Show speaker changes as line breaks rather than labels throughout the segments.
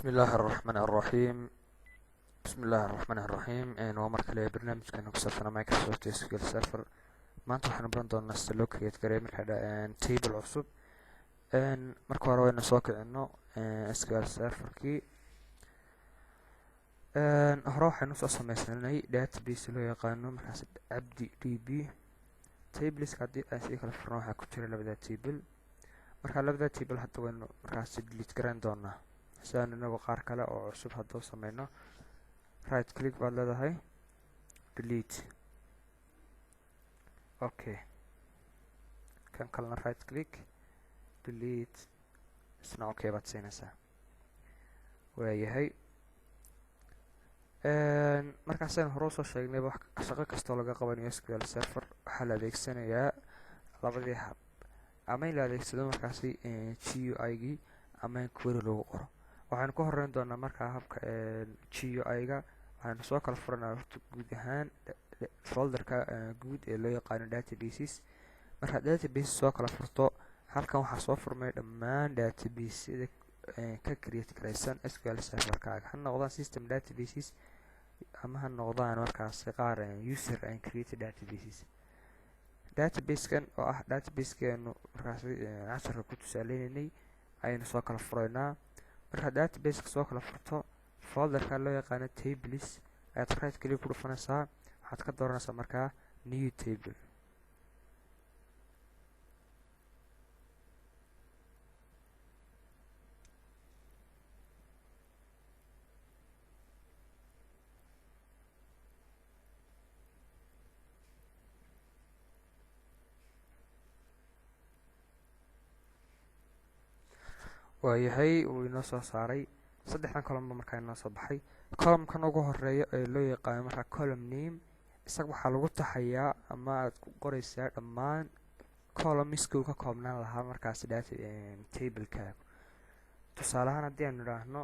Bismi illaahi araxmaan araxiim. Bismi illaahi araxmaan araxiim. Waa mar kale barnaamijkeena ku saabsanaa Microsoft SQL Server. Maanta waxaanu baran doonaa sida loo create gareeyo markaa table cusub. Marka hore waynu soo kicino SQL Serverkii. Hore waxaynu soo sameysanay database loo yaqaano markaas Cabdi DB. Tableska haddii aan sii kala furno, waxaa ku jira labada table. Marka labada table hadda waynu markaas delete garan doonaa si aan inagu qaar kale oo cusub hadduu sameyno. Right click baad leedahay, delete, okay. Kan kalena right click, delete, isna okay baad siinaysaa. Waayahay, markaasaynu hore usoo sheegnay, wax shaqo kastoo laga qabanayo SQL Server waxaa la adeegsanayaa labadii hab: ama in la adeegsado markaasi GUI gii ama in query lagu qoro. Waxaynu ku horeyn doonaa markaa habka GUI-ga. Waxaynu soo kala furanaa horta guud ahaan folderka guud ee loo yaqaano databases. Markaad databases soo kala furto, halkan waxaa soo furmay dhammaan databasesyada ka create garaysan SQL Serverkaaga, ha noqdaan system databases ama ha noqdaan markaasi qaar user and created databases. Databasekan oo ah databasekeenu markaasi casharka ku tusaaleynay ayaynu soo kala furaynaa. Markaad databaseka soo kala furto, folderka loo yaqaano tables ayaad right click ku dhufanaysaa. Waxaad ka dooranaysaa markaa new table. Waayahay, uu inoo soo saaray saddexdan columnba. Markaa inoo soo baxay columnkan ugu horeeya ee loo yaqaano markaa column name, isaga waxaa lagu taxayaa ama aad ku qoraysaa dhammaan columnska uu ka koobnaan lahaa markaasi data tablekaagu. Tusaale ahaan, haddii aynu idhaahno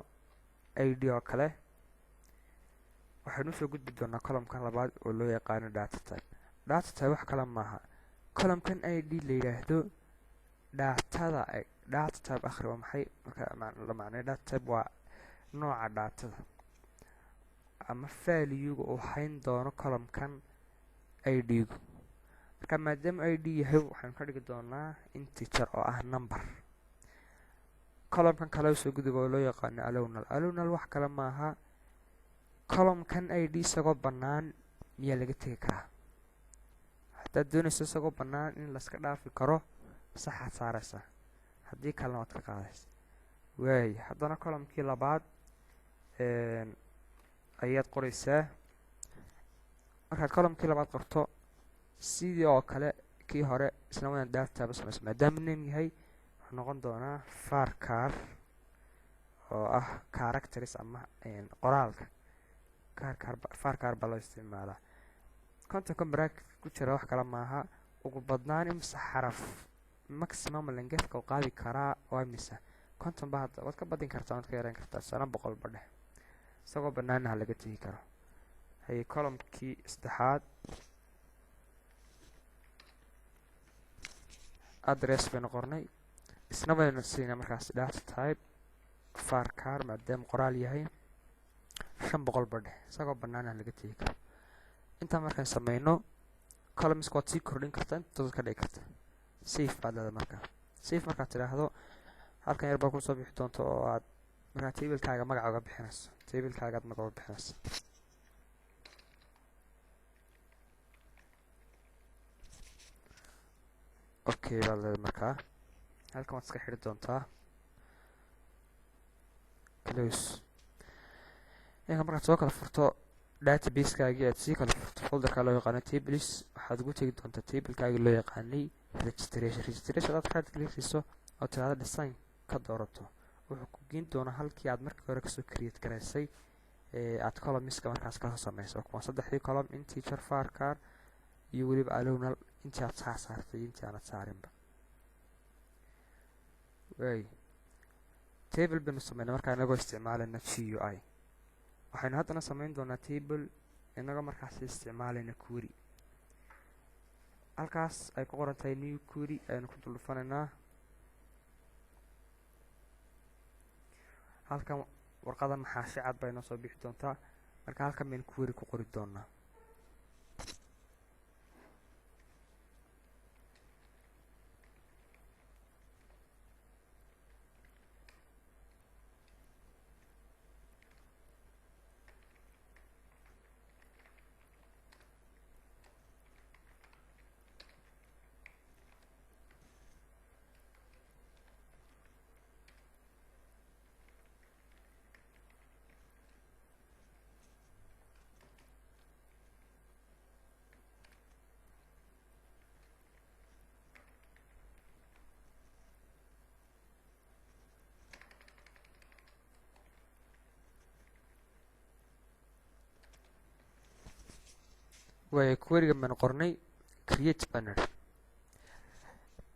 ID oo kale, waxaynu usoo gudbi doonaa columnkan labaad oo loo yaqaano data type. Data type wax kale maaha, columnkan ID la yidhaahdo datada. Data type akhri waa maxay? Marka la macnay, data type waa nooca datada ama valuega uu hayn doono columnkan ID-gu. Marka maadaama ID yahay, waxaynu ka dhigi doonaa integer oo ah number. Columnkan kale usoo gudub oo loo yaqaano allow null. Allow null wax kale maaha, columnkan ID isagoo bannaan miyaa laga tegi karaa? Haddaad doonayso isagoo bannaan in laska dhaafi karo, saxaad saaraysaa, haddii kalena waad ka qaadaysa. Waay, haddana columnkii labaad ayaad qoraysaa. Markaad columnkii labaad qorto, sidii oo kale kii hore isna waan data type samaysa. Maadaama name yahay, wuxuu noqon doonaa varchar oo ah characters ama qoraalka varchar. Varchar baa loo isticmaalaa. 50-kan bracket ku jira wax kale maaha, ugu badnaan imse xaraf, maximum lengthka u qaadi karaa waa mise? 50 ba. Hadda waad ka badin kartaa, waad ka yareyn kartaa, sana 100 ba dheh. Isagoo banaana ha laga tegi karo. Haye, columnkii saddexaad address baynu qornay, isna baynu siinay markaas data type varchar maadaama qoraal yahay, 500 ba dheh, isagoo banaana laga tegi karo. Intaa markaan sameyno, columnska waad sii kordhin kartaa, intood ka dhigi karta. Save baad leedahay. Markaa save markaad tidhaahdo, halkan yar baa kusoo bixi doonta oo aad markaa tablekaaga magaca uga bixinayso. Tablekaagaad magaca uga bixinayso. Okay baad leedahay. Markaa halkan waad iska xidhi doontaa, close. Inka markaad soo kala furto databasekaagii, aad sii kala furto folderka loo yaqaano tables, waxaad ugu tegi doontaa tablekaagii loo yaqaanay registration. Registration hadaad right click siiso oo tiraahdo design ka doorato, wuxuu ku geyn doonaa halkii aad markii hore kasoo create garaysay ee aad columnska markaas kasoo sameyso, kuwa saddexdii column, integer, varchar iyo weliba allow null, intii aad saa saartay iyo intii aanad saarinba. Waay, table baynu sameynay markaa inagoo isticmaalayna GUI. Waxaynu haddana sameyn doonaa table inagoo markaasi isticmaalayna query. Halkaas ay ku qoran tahay new query ayaynu ku dul dhufanaynaa. Halkan Warqadan maxaashi cad bay noo soo bixi doontaa. Marka halkan baynu query ku qori doonaa. Waayo, querygan baynu qornay, create baan nidhi.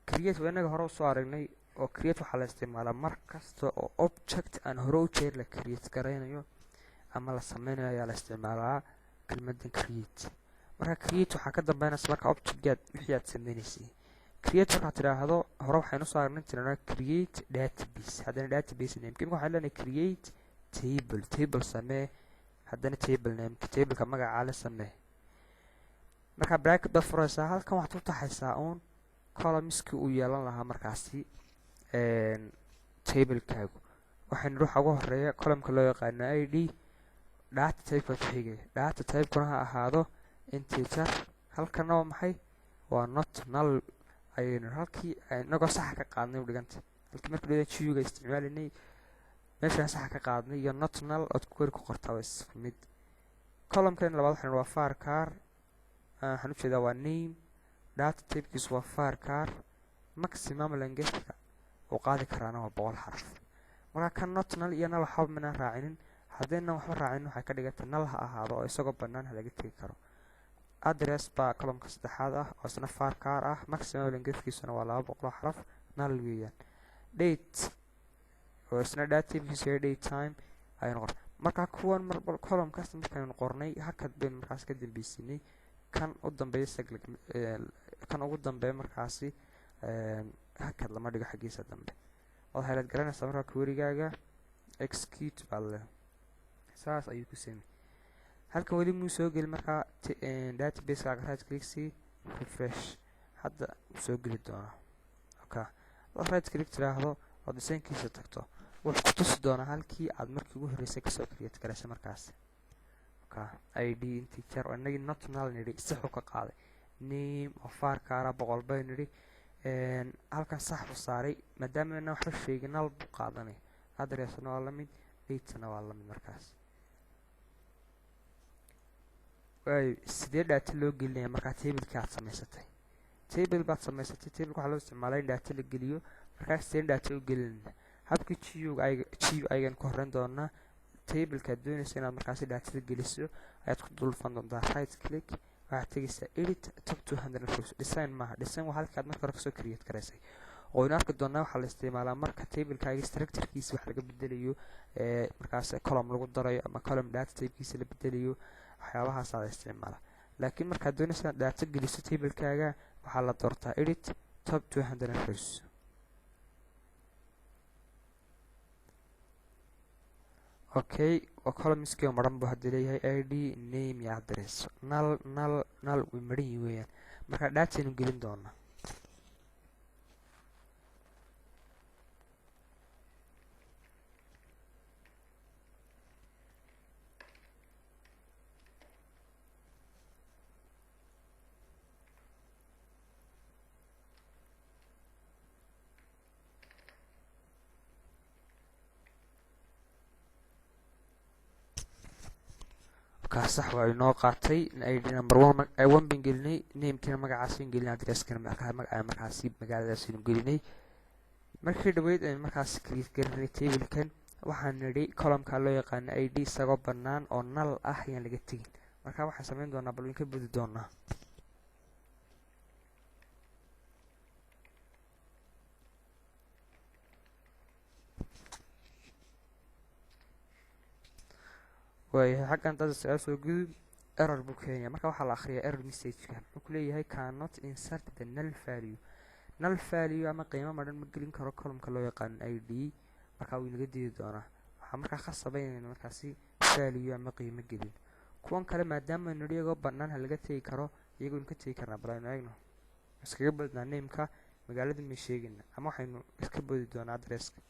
Create waa inaga hore usoo aragnay, oo create waxaa la isticmaalaa mar kasta oo object aan hore u jeer la create garaynayo ama la sameynayo ayaa la isticmaalaa kelmaddan create. Marka create waxaa ka dambeynaysa marka objectgaad wixii aad sameynaysay. Create markaad tidhaahdo, hore waxaynu soo aragnay tirana create database, haddana database name. Imika waxaan leenahay create table, table samee, haddana table name, tableka magacaa la samee. Markaa bracket baad furaysaa, halkan waxaad ku taxaysaa uun columnskii uu yeelan lahaa markaasi tablekaagu. Waxaynu waxa ugu horeeya columnka loo yaqaano ID. Data type baa ku xigay, data typekuna ha ahaado integer. Halkana waa maxay? Waa not null ayaynu halkii inagoo saxa ka qaadnay u dhiganta halkii markii dhawada GUI-ga isticmaalinay, meeshaan saxa ka qaadnay iyo not null ood query ku qortaa waa isku mid. Columnkan labaad waxaynu waa varchar, waxaan ujeedaa waa name, data typekiisu waa varchar, maximum lengthka uu qaadi karaana waa 100 xaraf. Marka kan not null iyo null waxba minaan raacinin. Haddaynan waxba raacinin, waxay ka dhigantay null ha ahaado oo isagoo bannaan ha laga tegi karo. Address baa columnka saddexaad ah oo isna varchar ah, maximum lengthkiisuna waa 200 xaraf, null weeyaan. Date oo isna data typekiisu yahay date time ayaynu qor. Marka kuwan mar column kasta markaynu qornay, hakad baynu markaas ka dambeysiinay. Kan u dambeeya, kan ugu dambeeya markaasi hakad lama dhigo xaggiisa dambe. Waad highlight garanaysaa markaa querygaaga, execute baad leh, saas ayuu ku samey. Halkan weli muu soo geli. Markaa database-kaaga right click sii, refresh, hadda wuu soo geli doonaa. Okay, hadaad right click tiraahdo oo designkiisa tagto, wuxuu ku tusi doonaa halkii aad markii ugu horreysay kasoo create garaysay markaasi. Okay, ID integer oo inagii not null nidhi, saxuu ka qaaday. Name oo varchar ah 100 bay nidhi, halkan sax buu saaray. Maadaama inaan waxba sheegin, null buu qaadanay. Addressna waa lamid, datena waa lamid. Markaas waayo, sidee data loo gelinaya markaa tablekii aad samaysatay? Table baad samaysatay, tableka waxaa loo isticmaalaa in data la geliyo. Markaa sideen data u gelinayna? Habkii GUI-gan ku horreyn doonaa. Tablekaad doonaysa inaad markaasi datada geliso ayaad ku dulfan doontaa, right click, waxaad tegaysaa edit top 200 rows. Design maaha, design waa halkii aad marka hore kasoo create garaysay oo aynu arki doonaa. Waxaa la isticmaalaa marka tablekaaga structurekiisa wax laga bedelayo, ee markaas column lagu darayo ama column data typekiisa la bedelayo, waxyaabahaasa la isticmaalaa. Laakiin markaad doonaysa inaad data geliso tablekaaga, waxaa la doortaa edit top 200 rows. Okay, waa columnskii oo maran buu hadda leeyahay: ID, name iyo address, null, null, null, way maran yihi weeyaan. Marka dataynu gelin doonaa. Markaa sax waa inoo qaatay. ID number one, one baan gelinay, namekiina magacaasaan gelinay, addresskana markaa magaca markaasi magaaladaasaynu gelinay. Markii dhaweyd aynu markaas create garinay tablekan, waxaan nidhi columnka loo yaqaano ID isagoo bannaan oo null ah ayaan laga tegin. Marka waxaan samayn doonaa, bal wayn ka budi doonaa. Waayahay, xaggan dad isaga soo gudub, error buu keenaya. Marka waxaa la akhriyaa error messageka. Muxuu ku leeyahay? Cannot insert the null value. Null value ama qiimo madhan ma gelin karo columnka loo yaqaano ID. Marka wuu inaga diidi doonaa. Waxaan Waxaa markaa khasaba inaynu markaasi value ama qiimo gelin. Kuwan kale maadaama aynu nidhi iyagoo bannaan ha laga tegi karo, iyagoo ka tegi karnaa. Bal aynu eegno, iskaga boodnaa nameka, magaalada may sheegayna, ama waxaynu iska boodi doonaa addresska.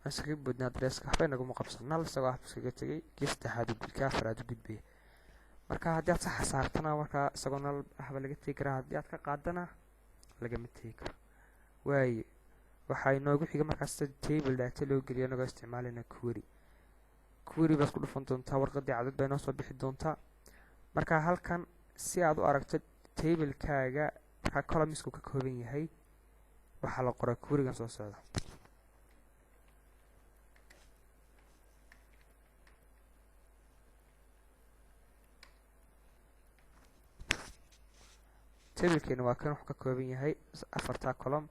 Iskaga boodnaa addresska, waxba inaguma qabsan. Null isagoo ah iskaga tegay, kii saddexaad u kii afraad u gudbaya. Marka haddii aad saxa saartana, markaa isagoo null ahba laga tegi karaa, haddii aad ka qaadana lagama tegi karo. Waaye, waxaa inoogu xiga markaas table data loo geliyo inagoo isticmaalayna query. Query baad ku dhufan doontaa, warqadii cadad baa inoo soo bixi doontaa. Marka halkan si aad u aragto tablekaaga markaa columnsku ka kooban yahay, waxaa la qoraa querygan soo socda. Tablekeena waa kan, wuxuu ka kooban yahay afartaa column.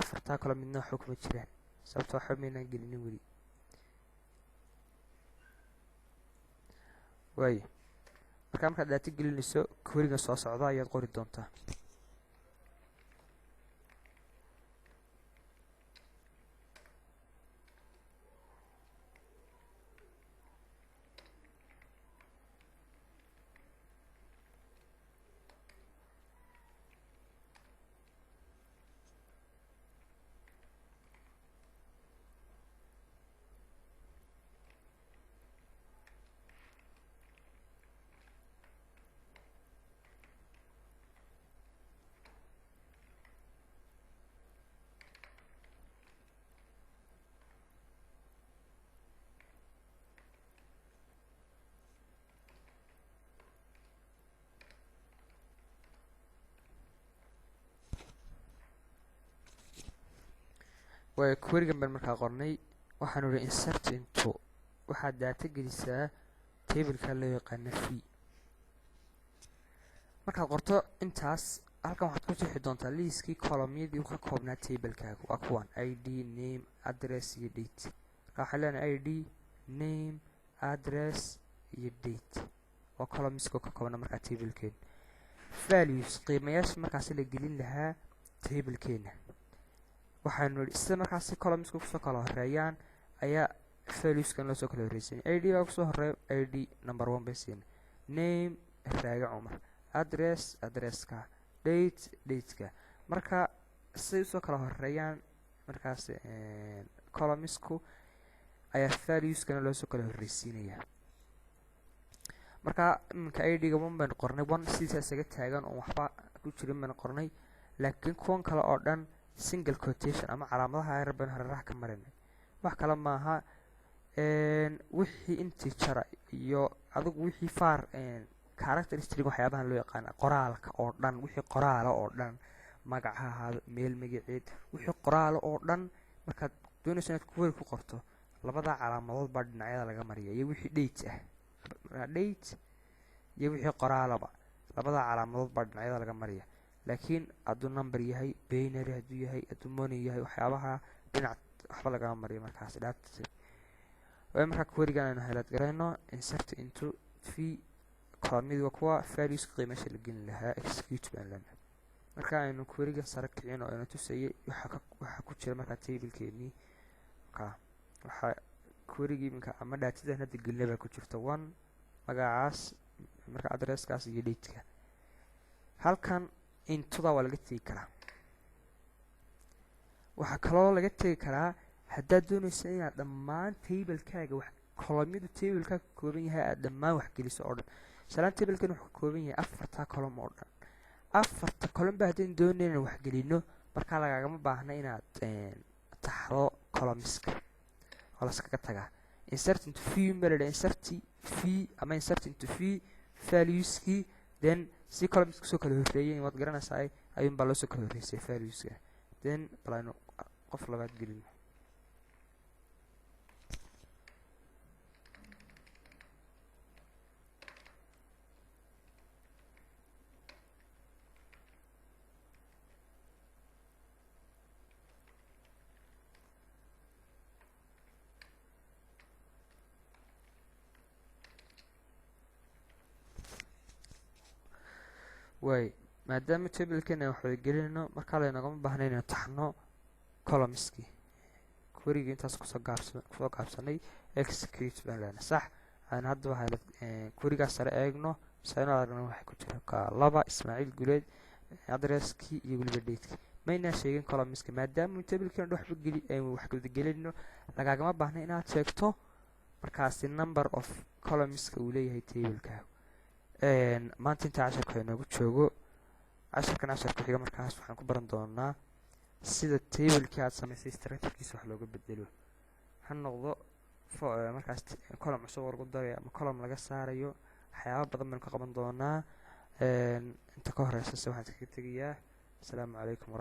Afartaa column midna waxba kuma jiraan, sababtoo waxba maynaan gelinin weli. Waaye, markaa markaad data gelinayso, querygan soo socda ayaad qori doontaa. Waayo, querygan baan markaa qornay. Waxaanu ihi insert into, waxaad data gelisaa tableka loo yaqaano v. Markaad qorto intaas, halkan waxaad ku sixi doontaa liiskii columnyadii uu ka koobnaa tablekaaga. Waa kuwan: ID, name, address iyo date. Marka waxaan leenahay ID, name, address iyo date waa columnska ka koobnaa markaa tablekeena. Values, qiimayaasha markaasi la gelin lahaa tablekeena, waxaanu idhi sida markaasi columnsku kusoo kala horeeyaan ayaa valueskan loo soo kala horreysanay. ID baa kusoo horeeya, ID number one bay siina, name Raaga Cumar, address addresska, date dateka. Marka siday usoo kala horeeyaan markaas columnsku ayaa valueskana loo soo kala horreysiinaya. Marka iminka ID-ga one baynu qornay, one sidiisa isaga taagan oon waxba ku jirin baynu qornay, laakiin kuwan kale oo dhan single quotation ama calaamadaha yar baynu hareeraha ka marinay. Wax kale maaha, wixii integer iyo adigu wixii var character string, waxyaabahan loo yaqaana qoraalka oo dhan, wixii qoraala oo dhan, magac ha ahaado, meel magaceed, wixii qoraala oo dhan, markaad doonayso inaad query ku qorto, labada calaamadood baa dhinacyada laga mariya, iyo wixii date ah. Date iyo wixii qoraalaba labada calaamadood baa dhinacyada laga mariya. Laakiin hadduu number yahay, binary hadduu yahay, hadduu money yahay, waxyaabaha dhinac waxba lagama mariyo markaas data. Markaa querygan aynu highlight garayno: insert into v, columnyadii waa kuwa, valueska qiimasha la gelin lahaa, execute baan leenahay. Marka aynu querygan sare kicin oo aynu tusayay waxa ku jira markaa tablekeenii. Marka waxaa querygii iminka ama datadan hadda gelinay baa ku jirta one, magacaas, marka addresskaas iyo dateka. Halkan intoda waa laga tegi karaa. Waxaa kaloo laga tegi karaa haddaad doonayso inaad dhammaan tablekaaga wax columnyadu tablekaaga ka kooban yahay aad dhammaan wax geliso oo dhan. Salaan tablekan wuxuu ka kooban yahay afarta column oo dhan. Afarta column ba haddaynu doonayno inaan wax gelino, markaa lagagama baahna inaad taxdo columnska, oo laskaga tagaa. Insert into v baa la insert v ama insert into v valueskii, then si columns kusoo kala horreeyeen waad garanaysaa, ayuun baa loo soo kala horreysay valueska. Then bal aynu qof labaad gelino. Waay, Maadaama tablekeena wax wada gelinayno, markaa laynagama baahna inaynu taxno columnskii. Querygii intaas kusoo gaabsanay. Execute baan leenahay. Sax, aan haddaba hayla querygaas sare eegno, saynu aragno waxa ku jira. Ka laba Ismaaciil Guleed, addresskii iyo weliba datekii. Maynaan sheegin columnska. Maadaama tablekeena waxba geli wax wada gelinayno, lagaagama baahna inaad sheegto markaasi number of columnska uu leeyahay tablekaagu. Maanta intaa casharka inoogu joogo. Casharkan casharka xiga markaas waxaan ku baran doonaa sida tablekii aad samaysay structurekiisa wax looga bedelo, ha noqdo markaas column cusub oo lagu darayo ama column laga saarayo. Waxyaaba badan baynu ka qaban doonaa. Inta ka horeysa se waxaan iskaga tegayaa asalaamu calaykum.